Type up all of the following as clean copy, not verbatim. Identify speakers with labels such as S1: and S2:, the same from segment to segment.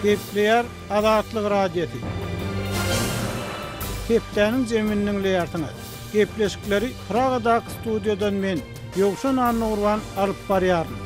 S1: Gepleýär Azatlyk Radiosy. Hepdäniň jemini diňleýärsiňiz. Gepleşikleri Pragadaky studiýadan men, Ýowşan Annagurban alyp barýaryn.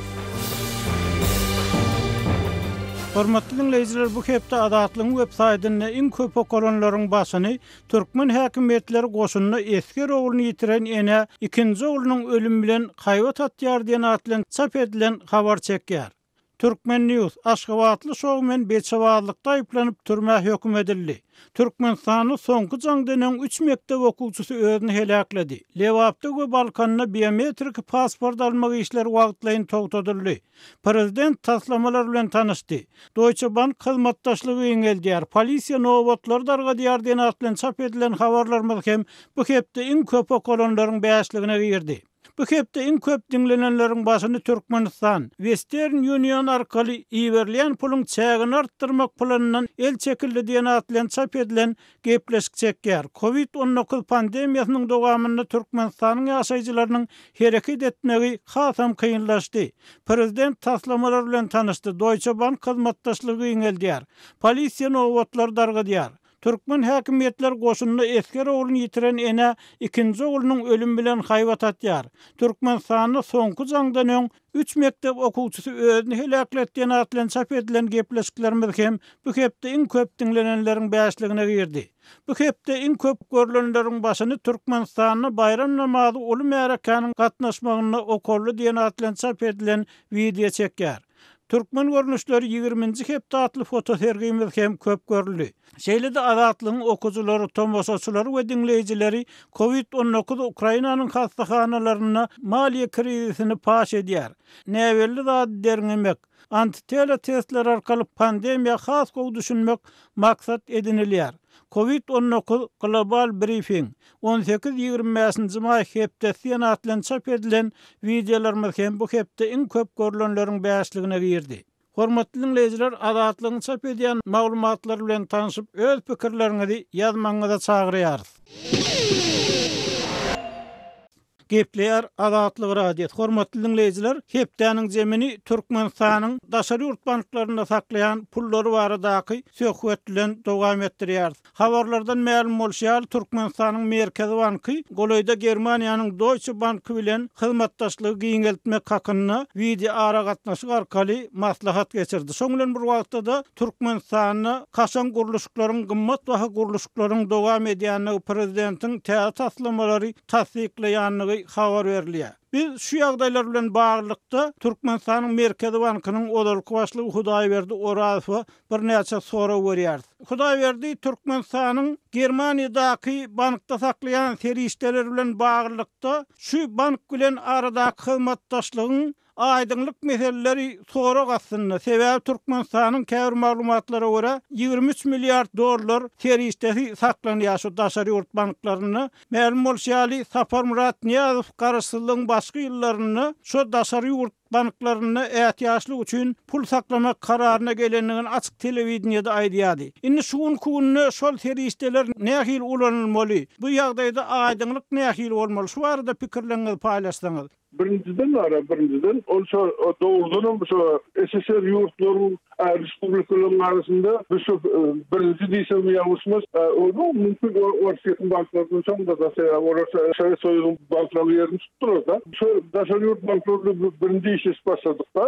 S1: Hormatly diňleýjiler, bu hepde Azatlygyň web saýtynda iň köp okalanlaryň başyny türkmen häkimiýetleri goşunda esger ogluny ýitiren enä ikinji oglunyň ölümi bilen haýbat atýar diýen at bilen çap edilen habar çekýär. Turkmen. News, Aşgabatly şoumen beçebazlykda aýyplanyp türmä höküm edildi. Türkmenistanda soňky jaňdan öň üç mekdep okuwçysy özüni heläkledi. Lebapda we Balkanda biometrik pasport almak işleri wagtlaýyn togtadyldy. Prezident taslamalar bilen tanyşdy. Deutsche Bank hyzmatdaşlygy giňeldýär, polisiýa nobatlary dargadýar diýen at bilen çap edilen habarlarymyz hem bu hepde iň köp okalanlaryň bäşligine girdi. Bu hepde iň köp diňlenenleriň başyny Türkmenistan, Western Union arkaly iberilýän puluň çägini artdyrmak planyndan el çekildi diýen at bilen çap edilen gepleşik çekýär. Covid 19 pandemiýasynyň dowamynda Türkmenistanyň ýaşaýjylarynyň hereket etmegi hasam kynlaşdy. Prezident taslamalar bilen tanyşdy, Deutsche Bank hyzmatdaşlygy giňeldýär. Polisiýa nobatlary dargadýar. Türkmen häkimiýetleri goşunda esger ogluny ýitiren enä ikinji oglunyň ölümi bilen haýbat atýar. Türkmenistanda soňky jaňdan öň üç mekdep okuwçysy özüni heläkledi diýen at bilen çap edilen gepleşiklerimiz hem bu hepde iň köp diňlenenleriň bäşligine girdi. Bu hepde iň köp görlenleriň başyny Türkmenistanda baýram namazy uly märekäniň gatnaşmagynda okaldy diýen at bilen çap edilen wideo çekýär. Türkmen görnüşleri ýigriminji hepde atly fotosergimiz hem köp görüldi. Şeýle-de Azatlygyň okyjylary, tomaşaçylary we diňleýjileri Covid 19 Ukrainanyň hassahanalarynda maliýe krizisini paş edýär. Näbelli zady derňemek, antitela testleri arkaly pandemiýa has gowy düşünmek maksat edinilýär. Covid 19 global brifing, 18 25-nji maý hepdesi diýen at bilen çap edilen wideolarymyz hem bu hepde iň köp görlenleriň bäşligine girdi. Hormatly diňleýjiler Azatlygyň çap edýän maglumatlary bilen tanşyp öz pikirleriňizi ýazmagyňyza çagyrýarys. Gepleýär Azatlyk Radiosy. Hormatly diňleýjiler, hepdäniň jemini Türkmenistanyň daşary ýurt banklarynda saklaýan pullary baradaky söhbet bilen dowam etdirýäris. Habarlardan mälim bolşy ýaly, Türkmenistanyň Merkezi banky golaýda Germaniýanyň Deutsche Banky bilen hyzmatdaşlygy giňeltmek hakynda wideoaragatnaşyk arkaly maslahat geçirdi. Şonuň bilen bir wagtda-da, Türkmenistanda kaşaň gurluşyklaryň, gymmatbaha gurluşyklaryň dowam edýändigi, prezidentiň täze taslamalary tassyklaýandygy habar berilýär. Biz şu ýagdaýlar bilen baglylykda, Türkmenistanyň Merkezi bankynyň ozalky başlygy Hudaýberdi Orazowa birnäçe sorag berýäris. Hudaýberdi, Türkmenistanyň Germaniýadaky bankda saklaýan serişdeleri bilen baglylykda, şu bank bilen aradaky hyzmatdaşlygyň aýdyňlyk meseleleri sorag astynda. Sebäbi Türkmenistanyň käbir maglumatlara görä, 23 milliard dollar serişdesi saklanýar şu daşary ýurt banklarynda. Mälim bolşy ýaly, Saparmyrat Nyýazow garaşsyzlygyň başky ýyllarynda şo daşary ýurt banklarynda ätiýaçlyk üçin pul saklamak kararyna gelendigini açyk telewideniýede aýdýardy. Indi şu günki günde şol serişdeler nähili ulanylmaly, bu ýagdaýda aýdyňlyk nähili bolmaly, şu barada pikirleriňizi paýlaşsaňyz.
S2: Birinjiden ara, birinjiden, ol şo dogrudanam şo SSR ýurtlaryň, respublikalaryň arasynda bu şo birinji diýsem ýalňyşmaz. Onuň mümkin Orsýetiň banklaryndan soň-da sebäbi olar Sowet Soýuzynyň banklarynyň ýerini tutdular-da. Şo daşary ýurt banklary bilen birinji işleşip başladyk-da,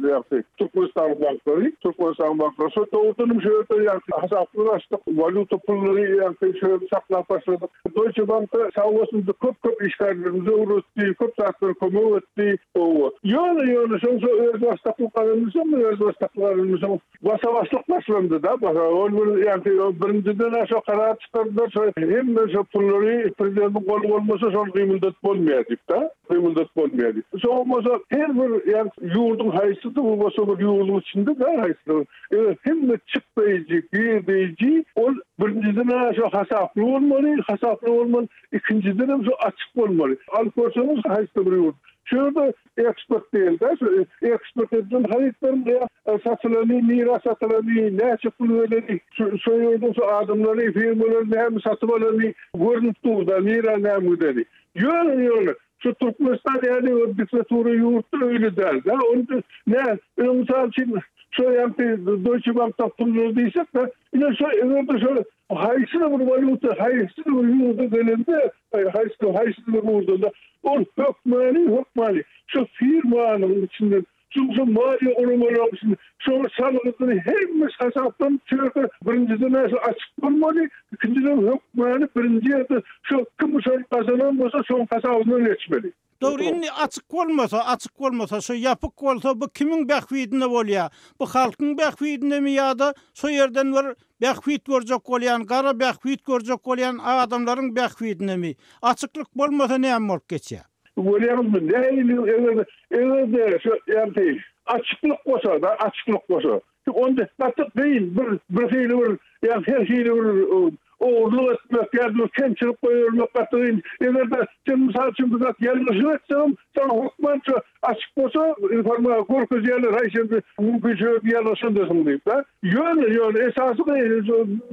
S2: ýagny Türkmenistanyň banklary, Türkmenistanyň banklary. Şo dogrudanam şo ýerde ýagny hasaplar açdyk, walýuta pullary ýagny şo ýerde saklap başladyk. Deutsche Bank-da sag bolsun bize köp-köp işgärlerimizi öwretdi, köp zatlara kömek etdi. Hawa. Ýöne, ýöne şoň şo özbaşdaklyk gazanylsoň, özbaşdaklyk gazanylsoň, basa-baslyk başlandy-da, basa, ol bir ýaňky birinjiden-ä şo karar çykardylar, şo hemme şo pullary prezidentiň goly bolmasa şony gymyldadyp bolmaýar diýip-de, gymyldadyp bolmaýar diýip. Soňam bolsa her bir ýaňky ýurduň haýsydyr bolsa bir ýurduň içinde-de haýsydyr Eger hemme çykdaýjy, girdeýji ol birinjiden-ä şo hasaply bolmaly, hasaply bolmaly, ikinjidenem şo açyk bolmaly. Alyp görseňiz haýsydyr bir ýurt. Şu ýerde eksport däl-de, şu eksport edilen harytlaryň ýa satylany, nirä satylany, näçe pul geleni, şu şo ýerden şu adamlary, firmalary näme satyp alany görnüp dur-da, nirä näme gideni. Ýöne, ýöne şu Türkmenistan ýaly bir diktatura ýurtda öýle däl-de. Onda nä, ine mysal üçin şo ýaňky Deutsche Bankda pullary diýsek-de, ine şo eger-de şo Haýsydyr bir walýuta haýsydyr bir ýurda gelende, haýsydyr haýsydyr bir ýurda ol hökmany hökmany şu firmanyň içinden, şu şu maliýe guramalaryň içinden şoň salgydyny hemmesi hasaplanyp şu ýerde birinjiden şu açyk bolmaly, ikinjiden hökmany birinji ýerde şu kim şony gazanan bolsa şoň hasabyndan geçmeli.
S1: Dogry indi açyk bolmasa açyk bolmasa şo ýapyk bolsa bu kimiň bähbidine bolýa bu halkyň bähbidinemi ýada şo ýerden bir bähbit görjek bolýan gara bähbit görjek bolýan adamlaryň bähbidinemi açyklyk bolmasa näme bolup geçýä.
S2: Görýäňizmi nähili eger egerde şo ýagny açyklyk bolsa da açyklyk bolsa Onda gaty kyn bir bir hili bir ýa her hili bir ogurlyk etmek ýa bir kemçilik goýbermek gaty kyn. Eger-de sen mysal üçin bir zat ýalňyşyk etseňem, saňa hökman şu açyk bolsa informa görkezýärler, haý sen bir mümkin şu ýerde ýalňyşandysyň diýip-de. Ýöne, ýöne esasy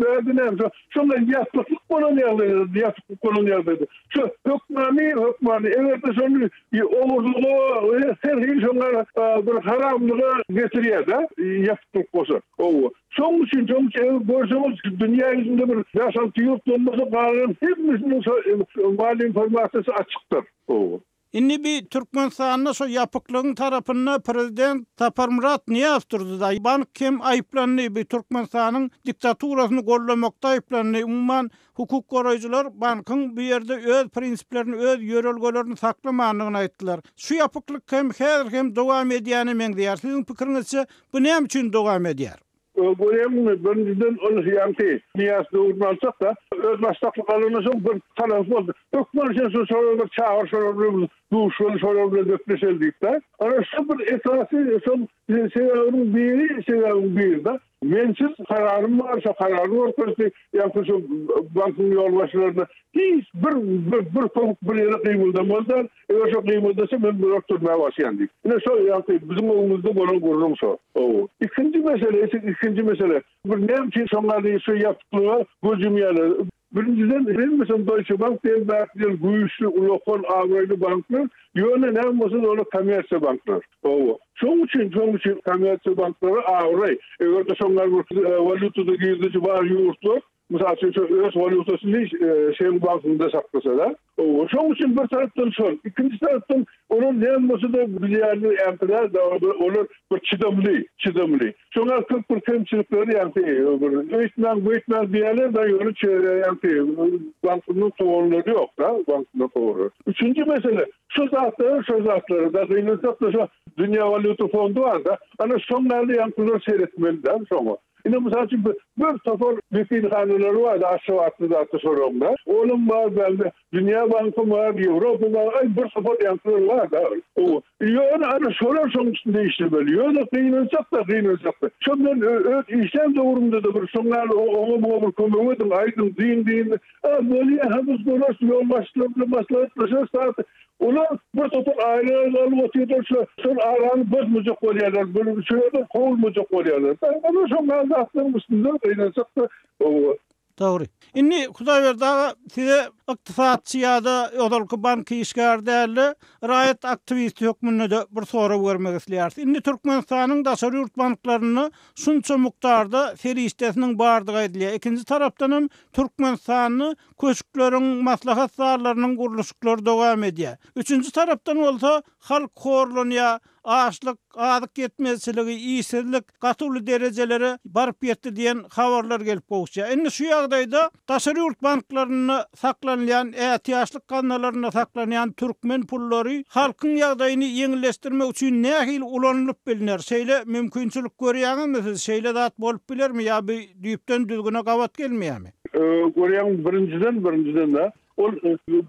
S2: bärde näme şo şonda ýapyklyk bolan ýagdaýda, ýapyklyk bolan ýagdaýda şu hökmany, hökmany eger-de şony Ogurlyga, her hili şoňa bir haramlyga getirýär-de, ýapyklyk bolsa. Hawa. Şonuň üçin, şonuň üçin eger görseňiz, dünýä ýüzünde bir bäş-alty ýurt bolmasa, galan hemmesiniň şo maliýe informasiýasy açykdyr. Hawa.
S1: Indi bi Türkmenistanda şo ýapyklygyň tarapynda prezident Saparmyrat Nyýazow durdy-da, bank hem aýyplandy, bi Türkmenistanyň diktaturasyny goldamakda aýyplandy, umuman Hukuk goraýjylar bankyň bu ýerde öz prinsiplerini, öz ýörelgelerini saklamandygyny aýtdylar. Şu ýapyklyk hem häzir hem dowam edýäne meňzeýär. Siziň pikiriňizçe, bu näme üçin dowam edýär?
S2: Görýäňizmi, birinjiden ol ýaňky Nyýazow döwrüni alsak-da, özbaşdaklyk alandan soň bir talap boldy. Hökman sen şu şolar bir çagyr, şolar bilen bir duşuşaly, şolar bilen gepleşeli diýip-de. Ana şu bir esasy şol Sebäbiniň biri, sebäbiň biri-de, mensiz kararym bar, şo karary görkezdi, ýaňky şu bankyň ýolbaşçylaryna hiç bir bir köpük bir ýere gymyldamaly däl, eger şo gymyldasa men bular türmä basýan diýip. Ine şo ýaňky biziň öňümizde bolan gürrüň şo. Hawa. Ikinji mesele, ikinji mesele, bir näme üçin şoňa şu ýapyklyga göz ýumýarlar? Birinjiden, hemmesem Deutsche Bank diýen bäh diýen güýçli, ulakan, abraýly banklar, ýöne näme bolsa-da olar kommersiýa banklar. Hawa. Şoň üçin, şoň üçin kommersiýa banklary abraý. Eger-de şoňlar bir walýutada girdeji bar ýurtlar, mysal üçin, şo öz walýutasyny şeň bankynda saklasa-da. Hawa. Şoň üçin bir tarapdan şol. Ikinji tarapdan olar näme bolsa-da bilýärler, ämpi-dä, olar bir çydamly, çydamly. Şoňa köp bir kemçilikleri ýaňky bir öýtmäň beýtmäň diýýärler-de ýöne çöre ýaňky bankyndan kowanlary ýok-da, bankyndan kowanlary. Üçünji mesele, şu zatlary şo zatlary-da gynansak-da şo Dünýä walýuta fondy bar-da, ana şoň ýaly ýaňkylar seretmeli-dä şoňa. Ine mysal üçin bir topar wekilhanalary bar-da Aşgabatda zatda şolaryň-da. Olam bar bärde Dünýä banky bar, Ýewropa bar, aý bir topar ýaňkylar bar-da. Ýöne ana şolar şoň üstünde işlemeli. Ýöne gynansak-da, gynansak-da. Şo men öz işlän döwrümde-de bir şoň ýaly oňa-muňa bir kömek ediň, aýdyň, diýiň diýende, A, bolýa, hä biz göreris, ýolbaşçylar bilen maslahatlaşarys zat. Olar bir topar aýlyk alyp otyrlar, şo şol arany bozmajak bolýarlar, bir şo ýerden kowulmajak bolýarlar. Ana şoň ýaly zatlaryň üstünde gynansak-da,
S1: Dogry. Indi Hudaýberdi aga size ykdysatçy ýa-da ozalky bank işgäri däl-de, raýat aktiwisti hökmünde-de bir sorag bermek isleýäris. Indi Türkmenistanyň daşary ýurt banklarynda şunça mukdarda serişdesiniň bardygy aýdylýar. Ikinji tarapdan hem Türkmenistanda köşkleriň, maslahat zallarynyň gurluşyklary dowam edýär. Üçünji tarapdan bolsa halk horlanýar, Açlyk, azyk ýetmezçiligi, işsizlik gaty uly derejelere baryp ýetdi diýen habarlar gelip gowuşýar. Indi şu ýagdaýda daşary ýurt banklarynda saklanylýan, ätiýaçlyk gaznalarynda saklanýan türkmen pullary halkyň ýagdaýyny ýeňilleşdirmek üçin nähili ulanylyp bilner? Şeýle mümkinçilik görýäňizmi siz? Şeýle zat bolup bilermi ýa bu düýpden düzgüne gabat gelmeýärmi?
S2: Görýäňmi, birinjiden, birinjiden-de, Ol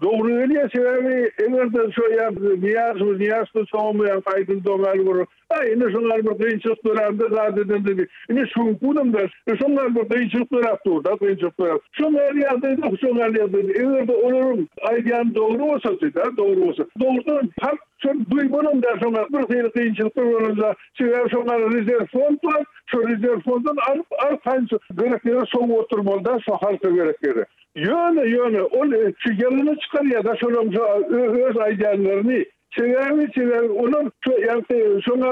S2: dogry gelýär, sebäbi eger-de şo ýa Nyýazow, Nyýazow soňam ýa Aýdyn doňaly bir, aý ine şoň ýaly bir kynçylyk dörände zat edende diýip, ine şu günem de şoň ýaly bir kynçylyk döräp dur-da, kynçylyk döräp. Şoň ýaly ýagdaýda, şoň ýaly ýagdaýda eger-de olaryň aýdýany dogry bolsady-da, dogry bolsa, dogrudan halk şony duýdy. Bolan däl şoňa bir hili kynçylyklar bolanda, sebäbi şoňa rezerw fond bar, şo rezerw fonddan alyp arkaýyn gerek ýere sowup oturmaly däl şo halka gerek ýere. Ýöne, ýöne ol şu ýalana çykarýar-da şolaň şo öz aýdýanlaryny. Sebäbi, sebäbi olar şo ýaňky şoňa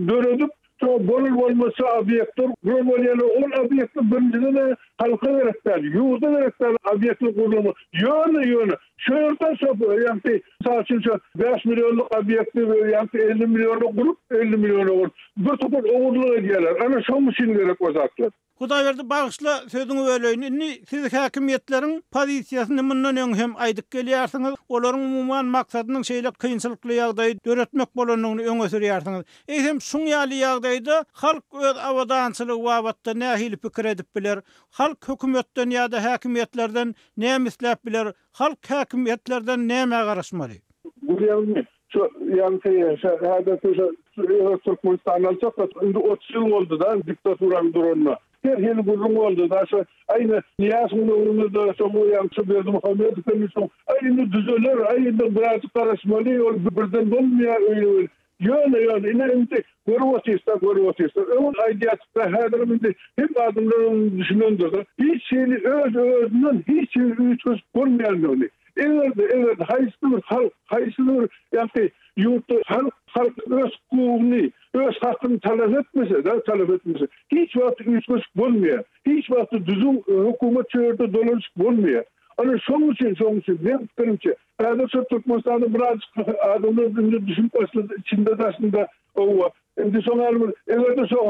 S2: döredip şo bolar-bolmaz şo obýektler guran bolýarlar. Ol obýektler birinjiden-ä halka gerek däl, ýurda gerek däl obýektler gurulma. Ýöne, ýöne şo ýerde şo ýaňky mysal üçin şo bäş millionlyk obýekti ýaňky 50 milliona gurup, 50 milliona gurup bir topar ogurlyk edýärler. Ana şoň üçin gerek o zatlar.
S1: Hudaýberdi bagyşla sözüňi böleýin indi siz häkimiýetleriň pozisiýasyny mundan öň hem aýdyp gelýärsiňiz olaryň umuman maksadynyň şeýle kynçylykly ýagdaýy döretmek bolandygyny öňe sürýärsiňiz eýsem şuň ýaly ýagdaýda halk öz abadançylygy babatda nähili pikir edip biler halk hökümetden ýa-da häkimiýetlerden näme isläp biler halk häkimiýetlerden nämä garaşmaly.
S2: Görýäňizmi Şu ýaňky şu häzirki şu öz Türkmenistany alsak-da, indi 30 ýyl boldy-da diktaturanyň duranyna. Her hili gürrüň boldy-da şu aýny Nyýazowyň döwründe-de şo ýaňky şu Berdimuhamedow hem şo aý indi düzeler, aý indi birazjyk garaşmaly, ol birden bolmaýar öýle-beýle. Ýöne, ýöne ine indi görüp otyrys-da, görüp otyrys-da. Öň aýdýardyk-da, häzirem indi hemme adamlar düşünendir-de, hiç hili öz-özünden hiç hili üýtgeşik bolmaýandygyny. Eger-de, eger-de haýsydyr bir halk, haýsydyr bir ýagny ýurtda halk, halk öz hukugyny, öz hakyny talap etmese-de, talap etmese, hiç wagt üýtgeşik bolmaýar. Hiç wagt düzüw hökümet şu ýerde dolanyşyk bolmaýar. Ana şonuň üçin, şonuň üçin meň pikirimçe, häzir şu Türkmenistanda birazjyk adamlar indi düşünip başlady, içinde daşynda, hawa, Indi şoň ýaly bir, eger-de şo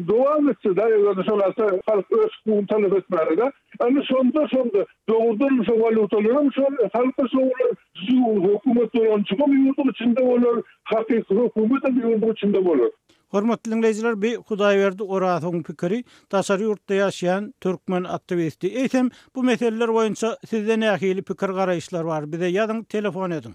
S2: dowam etse-de, eger-de şol alsa halk öz hukugyny talap etmäge-de, indi şonda, şonda dogrudanam şo walýutalaram şol halka şo bolar, hökümet dolanşygam ýurduň içinde bolar, hakyky hökümetem ýurduň içinde bolar.
S1: Hormatly diňleýjiler bi Hudaýberdi Orazowyň pikiri, daşary ýurtda ýaşaýan türkmen aktiwisti. Eýsem bu meseleler boýunça sizde nähili pikir garaýyşlar bar bize ýazyň telefon ediň.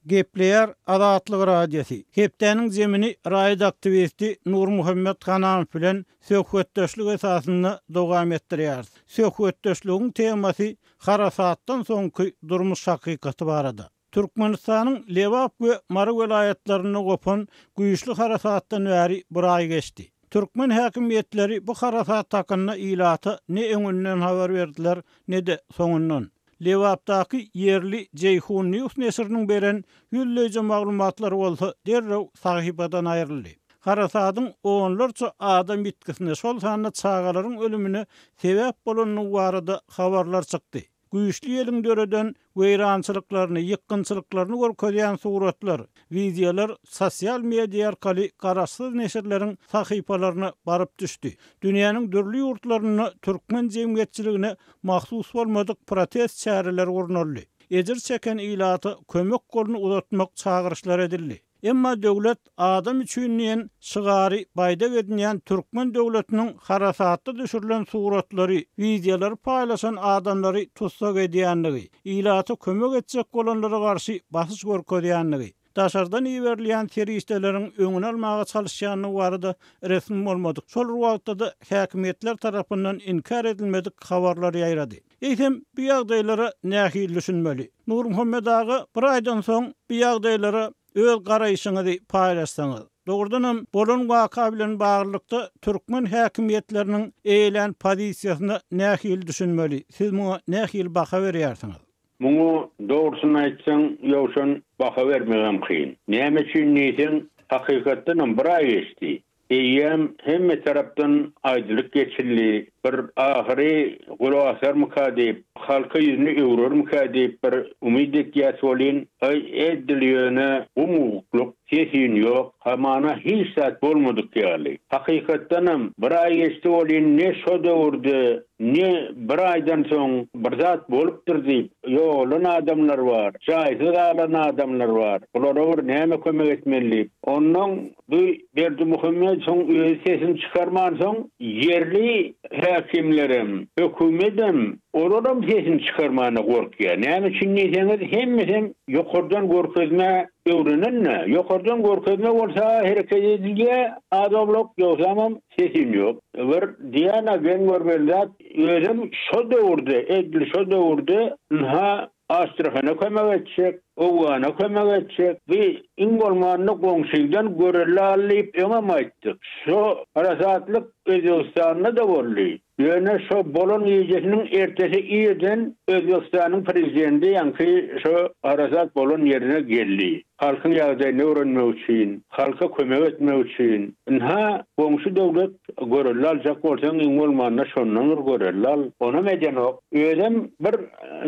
S1: Gepleýär Azatlyk Radiosy. Hepdäniň zemini raýat aktiwisti Nurmuhammet Hananow bilen söhbetdeşlik esasynda dowam etdirýäris. Söhbetdeşligiň temasy harasatdan soňky durmuş hakykaty barada. Türkmenistanyň Lebap we Mary welaýatlarynda gopan güýçli harasatdan bäri bir aý geçdi. Türkmen häkimiýetleri bu harasat hakynda ilata ne öňünden habar berdiler, ne-de soňundan. Lebapdaky ýerli Jeýhun News neşiriniň beren ýüzleýje maglumatlary bolsa derrew sahypadan aýryldy. Harasadyň onlarça adam ýitgisine, şol sanda çagalaryň ölümine sebäp bolandygy barada habarlar çykdy. Güýçli ýeliň döreden weýrançylyklaryny, ýykgynçylyklaryny görkezýän suratlar, wideolar sosial media arkaly garaşsyz neşirleriň sahypalaryna baryp düşdi. Dünýäniň dürli ýurtlarynda türkmen jemgyýetçiligine mahsus bolmadyk protest çäreleri gurnaldy. Ejir çeken ilata kömek goluny uzatmak çagyryşlary edildi. Emma Döwlet adam üçin diýen şygary baýdak edinýän türkmen döwletiniň harasatda düşürilen suratlary, wideolary paýlaşan adamlary tussag edýändigi, ilata kömek etjek bolanlara garşy basyş görkezýändigi, daşardan iberilýän serişdeleriň öňüni almaga çalyşýandygy barada resmi bolmadyk, şol bir wagtda-da häkimiýetler tarapyndan inkär edilmedik habarlar ýaýrady. Eýsem, bu ýagdaýlara nähili düşünmeli? Nurmuhammet aga, bir aýdan soň bu ýagdaýlara öz garaýşyňyzy paýlaşsaňyz. Dogrudanam, bolan waka bilen baglylykda türkmen häkimiýetleriniň eýelän pozisiýasyna nähili düşünmeli? Siz muňa nähili baha berýärsiňiz?
S3: Muňa, dogrusyny aýtsaň, Ýowşan, baha bermegem kyn. Näme üçin diýseň, hakykatdanam bir aý geçdi. Eýýäm hemme tarapdan aýdylyp geçildi. Bir ahyry gulak asarmyka diýip, halka ýüzüni öwrermikä diýip bir umyt etýäs welin, aý, edil ýöne gum-guklyk, ses-üýn ýok, hamana hiç zat bolmadyk ýaly. Hakykatdanam, bir aý geçdi welin, ne şo döwürde, ne bir aýdan soň bir zat bolupdyr diýip, ýogalan adamlar bar, jaýsyz galan adamlar bar, bulara bir näme kömek etmeli diýip. Onnoň bu Berdimuhamedowyň özi sesini çykarmansoň, ýerli häkimlerem, hökümedem, olaram sesini çykarmana gorkýar. Näme üçin diýseňiz, hemmesem ýokardan görkezmä öwrenen-de. Ýokardan görkezme bolsa hereket edilýär, az-owlak, ýogsamam sesim ýok. Bir diýýän-ä geň görmeli zat, özem şo döwürde, edil şo döwürde, ynha, Astrahana kömek etjek. Owgana kömek etjek. Bi iň bolmanda goňşyňdan görelde al diýip öňem aýtdyk. Şo harasatlyk Özbegistanda-da boldy. Ýöne şo bolan gijesiniň ertesi irden Özbegistanyň prezidenti ýaňky şo harasat bolan ýerine geldi. Halkyň ýagdaýyny öwrenmek üçin, halka kömek etmek üçin. Ynha, goňşy döwlet görelde aljak bolsaň iň bolmanda şondan bir görelde al. Onam edenok. Özem bir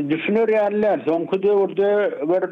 S3: düşüner ýaly däl. Soňky döwürde bir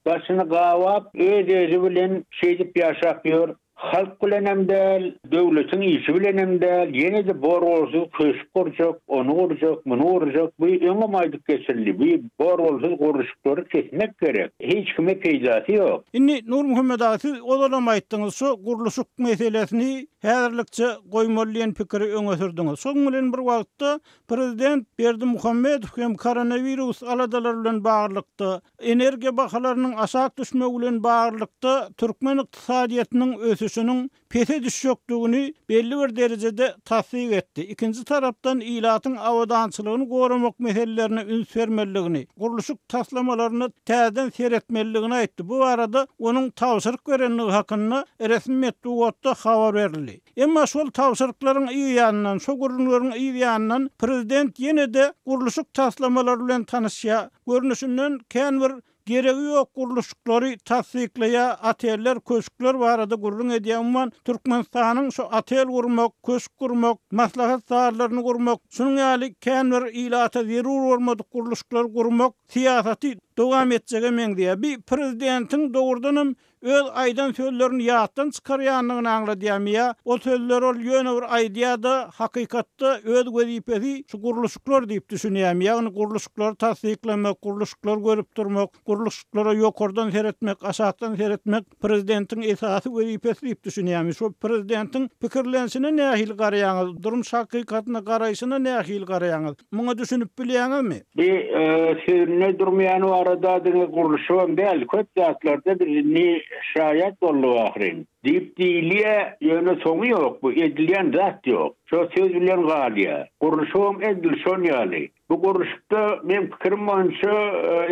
S3: başyny gabap, öz-özi bilen şeýdip ýaşap ýör. Halk bilenem däl, döwletiň işi bilenem däl, ýene-de bor-bolsuz köşk gurjak, ony gurjak, muny gurjak. Bu öňem aýdyp geçildi. Bu bor-bolsuz gurluşyklary kesmek gerek. Hiç kime peýdasy ýok.
S1: Indi, Nurmuhammet aga, siz ozalam aýtdyňyz, şu gurluşyk meselesini häzirlikçe goýmaly diýen pikiri öňe sürdüňiz. Şonuň bilen bir wagtda, prezident Berdimuhamedow hem koronawirus aladalary bilen baglylykda, Energiýa bahalarynyň aşak düşmegi bilen baglylykda, türkmen ykdysadyýetiniň ösüşiniň pese düşjekdigini belli bir derejede tassyk etdi. Ikinji tarapdan, ilatyň abadançylygyny goramak meselelerine üns bermelidigini, gurluşyk taslamalaryna täzeden seretmelidigini aýtdy. Bu barada onuň tabşyryk berendigi hakynda resmi metbugatda habar berildi. Emma şol tabşyryklaryň yz ýanyndan, şo gürrüňleriň yz ýanyndan prezident ýene-de gurluşyk taslamalary bilen tanyşýar. Görnüşinden, kän bir geregi ýok gurluşyklary tassyklaýar, oteller, köşkler barada gürrüň edýär. Umuman, Türkmenistanyň şu otel gurmak, köşk gurmak, maslahat zallaryny gurmak, şunuň ýaly kän bir ilata zerur bolmadyk gurluşyklary gurmak syýasaty dowam etjege meňzeýär. Bi prezidentiň dogrudanam Öz aýdan sözlerini ýatdan çykarýandygyny aňladýarmy ýa ol sözleri ol ýöne bir aýdýar-da, hakykatda öz wezipesi şu gurluşyklar diýip düşünýärmi? Ýagny gurluşyklary tassyklamak, gurluşyklary görüp durmak, gurluşyklara ýokardan seretmek, aşakdan seretmek prezidentiň esasy wezipesi diýip düşünýärmi? Şu prezidentiň pikirlenişine nähili garaýaňyz? Durmuş hakykatyna garaýşyna nähili garaýaňyz? Muňa düşünip bilýäňizmi?
S3: Bi sözünde durmaýany barada diňe gurluşygam däl, köp zatlarda biz indi şaýat bolduk ahyryn. Diýip diýilýä, ýöne soňy ýok, bu edilýän zat ýok. Şo söz bilen galýa. Gurluşygam edil şon ýaly. Bu gurluşykda meň pikirim boýunça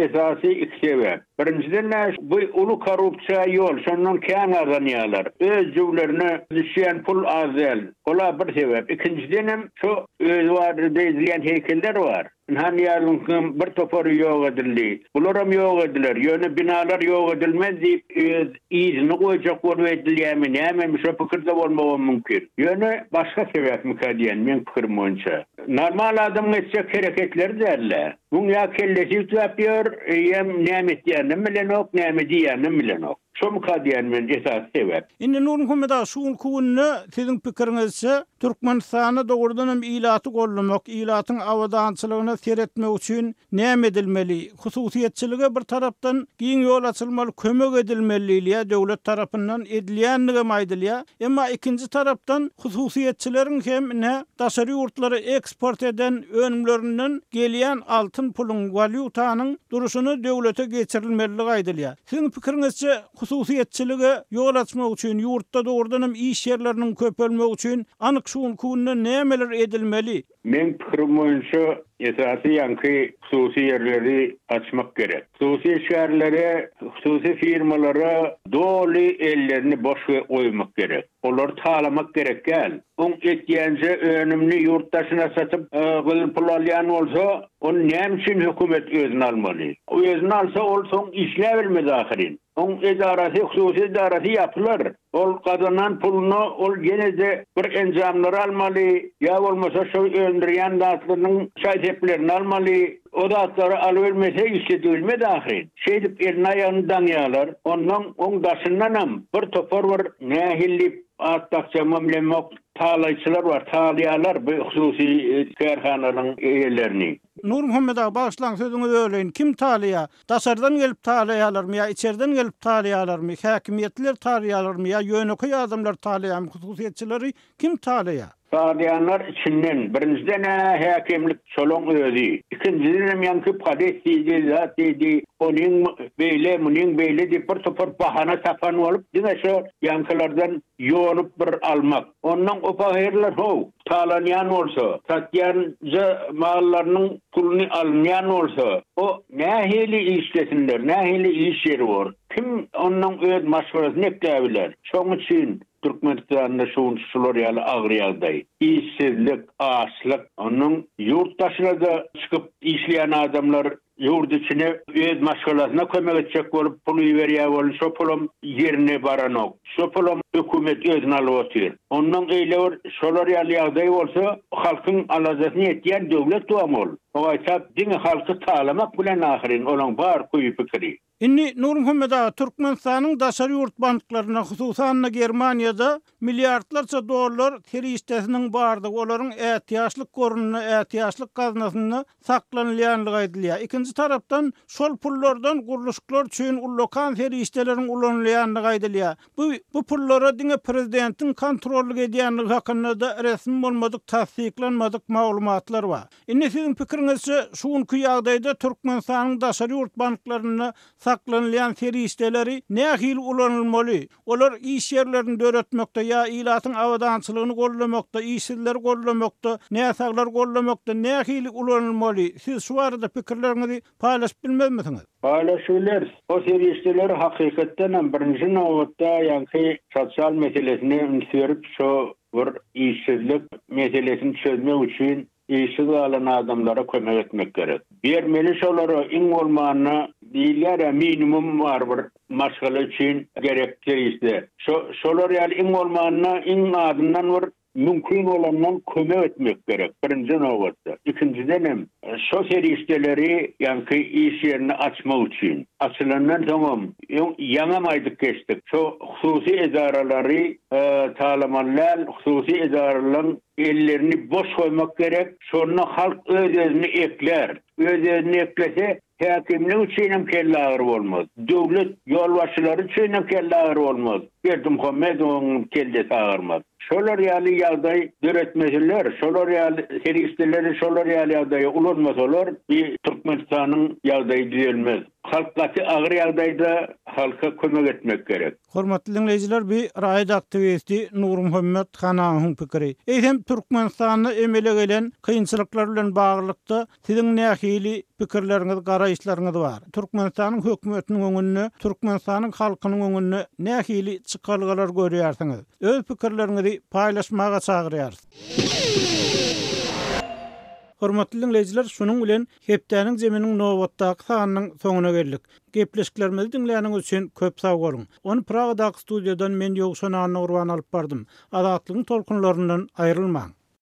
S3: esasy iki sebäp. Birinjiden-ä bu uly korrupsiýa ýol, şondan kän gazanýarlar. Öz jüblerine düşýän pul az däl. Ol-a bir sebäp. Ikinjidenem şo özi barada edilýän heýkeller bar. Ynha Nyýazowyňkyňam bir topary ýok edildi. Bularam ýok ediler. Ýöne binalar ýok edilmez diýip öz yzyny goýjak bolup edilýärmi, nämemi şo pikirde bolmagam mümkin. Ýöne başga sebäpmikä diýen meň pikirim boýunça. Normal adamyň etjek hereketleri däl-dä. Muň ýa kellesi üýtgäp ýör, eýýäm näme etýäninem bilenok, näme diýýäninem bilenok. Şomyka diýýän men esasy sebäp.
S1: Indi Nurmuhammet aga şu günki günde siziň pikiriňizçe Türkmenistanda dogrudan hem ilaty goldamak, ilatyň abadançylygyna seretmek üçin näme edilmeli? Hususyýetçilige bir tarapdan giň ýol açylmaly, kömek edilmeli diýilýär, döwlet tarapyndan edilýändigem aýdylýar. Emma ikinji tarapdan hususyýetçileriň hem ine daşary ýurtlara eksport eden önümlerinden gelýän altyn puluň, walýutanyň durşuna döwlete geçirilmelidigi aýdylýar. Siziň pikiriňizçe, hususyýetçilige ýol açmak üçin, ýurtda dogrudan hem iş ýerleriniň köpelmegi üçin anyk şu günki günde nämeler edilmeli?
S3: Meň pikirim boýunça, esasy ýaňky hususy ýerleri açmak gerek. Hususy işgärlere, hususy firmalara doly ellerini boş goýmak gerek. Olary talamak gerek däl. Oň etýänje önümini ýurt daşyna satyp gyzyl pul alýan bolsa, ony näme üçin hökümet özüne almaly? Özüne alsa ol soň işläbilmez ahyryn. Oň edarasy, hususy edarasy ýapylar. Ol gazanan puluna ol ýene-de bir enjamlary almaly, ýa bolmasa şo öndürýän zatlarynyň şaý-seplerini almaly. O zatlary alybilmese işledibilmez ahyryn. Şeýdip elini-aýagyny daňýarlar. Onnoň oň daşyndanam bir topar bir nähili diýip at dakjagymam bilemok, talaýçylar bar, talaýarlar bu hususy kärhanalaryň eýelerini.
S1: Nurmuhammet aga, bagyşlaň sözüňizi böleýin, kim talaýar? Daşardan gelip talaýarlarmy ýa içerden gelip talaýarlarmy, häkimiýetliler talaýarlarmy ýa ýönekeý adamlar talaýarmy, hususyýetçileri Kim talaýar?
S3: Talaýanlar içinden, birinjiden-ä häkimlik şolaň özi, ikinjidenem ýaňky polis diýdi, zat diýdi, onuň beýle, munuň beýle diýip bir topar bahana tapan bolup, diňe şo ýaňkylardan ýonup bir almak. Onnoň. Onnoň o pahyrlar how, talanýan bolsa, satýanja mallarynyň puluny alynýan bolsa, o nähili işlesinler, nähili iş ýeri bor? Kim onnoň öz maşgalasyny ekläbiler? Şoň üçin Türkmenistanda şu gün şular ýaly agyr ýagdaý. Işsizlik, açlyk, onnoň ýurt daşyna-da çykyp işleýän adamlar Ýurt içine öz maşgalasyna kömek etjek bolup pul iberýär welin şo pulam ýerine baranok. Şo pulam hökümet özüne alyp otyr. Onnoň eýle bir şolar ýaly ýagdaý bolsa halkyň aladasyny etýän döwlet bam ol. O gaýtap diňe halky talamak bilen ahyryn olaň bar küýi pikiri.
S1: Indi Nurmuhammet aga Türkmenistanyň daşary ýurt banklarynda hususan-da Germaniýada milliardlarça dollar serişdesiniň bardygy, olaryň ätiýaçlyk gorunda, ätiýaçlyk gaznasynda saklanylýandygy aýdylýar. Ikinji tarapdan, şol pullardan gurluşyklar üçin ullakan serişdeleriň ulanylýandygy aýdylýar. Bu bu pullara diňe prezidentiň kontrollyk edýändigi hakynda-da resmi bolmadyk, tassyklanmadyk maglumatlar bar. Indi siziň pikiriňizçe, şu günki ýagdaýda Türkmenistanyň daşary ýurt banklarynda saklanylýan serişdeleri nähili ulanylmaly? Olar iş ýerlerini döretmekde ýa ilatyň abadançylygyny goldamakda, işsizleri goldamakda, näsaglary goldamakda nähili ulanylmaly? Siz şu barada pikirleriňizi paýlaşyp bilmezmisiňiz?
S3: Paýlaşyp bileris. O serişdeleri hakykatdan hem birinji nobatda ýaňky sosial meselesine üns berip, şo bir işsizlik meselesini çözmek üçin Işsiz galan adamlara kömek etmek gerek. Bermeli şolara iň bolmanda diýilýär-ä minimum bar bir maşgala üçin gerek serişde. Şo şolar ýaly iň bolmanda iň azyndan bir mümkin bolandan kömek etmek gerek birinji nobatda. Ikinjidenem şo serişdeleri ýaňky iş ýerini açmak üçin. Açylandan soňam öň ýaňam aýdyp geçdik şo hususy edaralary talamaly däl hususy edaralaryň Ellerini boş goýmak gerek, şonda halk öz-özüni eklär. Öz-özüni eklese, häkimlik üçinem kellagyry bolmaz, döwlet ýolbaşçylary üçinem kellagyry bolmaz, Berdimuhamedowyň kellesi agyrmaz. Şolar ýaly ýagdaý döretmeseler, şolar ýaly serişdeleri şolar ýaly ýagdaýa ulanmasalar, bi Türkmenistanyň ýagdaýy düzelmez. Halk gaty agyr ýagdaýda, halka kömek etmek gerek.
S1: Hormatly diňleýjiler bi raýat aktiwisti Nurmuhammet Hanawyň pikiri. Eýsem Türkmenistanda emele gelen kynçylyklar bilen baglylykda siziň nähili pikirleriňiz, garaýyşlaryňyz bar? Türkmenistanyň hökümetiniň öňünde, Türkmenistanyň halkynyň öňünde nähili çykalgalar görýärsiňiz? Öz pikirleriňizi paýlaşmaga çagyrýarys. Hormatly diňleýjiler şunuň bilen hepdäniň zeminiň nobatdaky sanynyň soňuna geldik. Gepleşiklerimizi diňläniňiz üçin köp sag boluň. Ony Pragadaky studiýadan men Ýowşan Annagurban alyp bardym. Azatlygyň tolkunlaryndan aýrylmaň.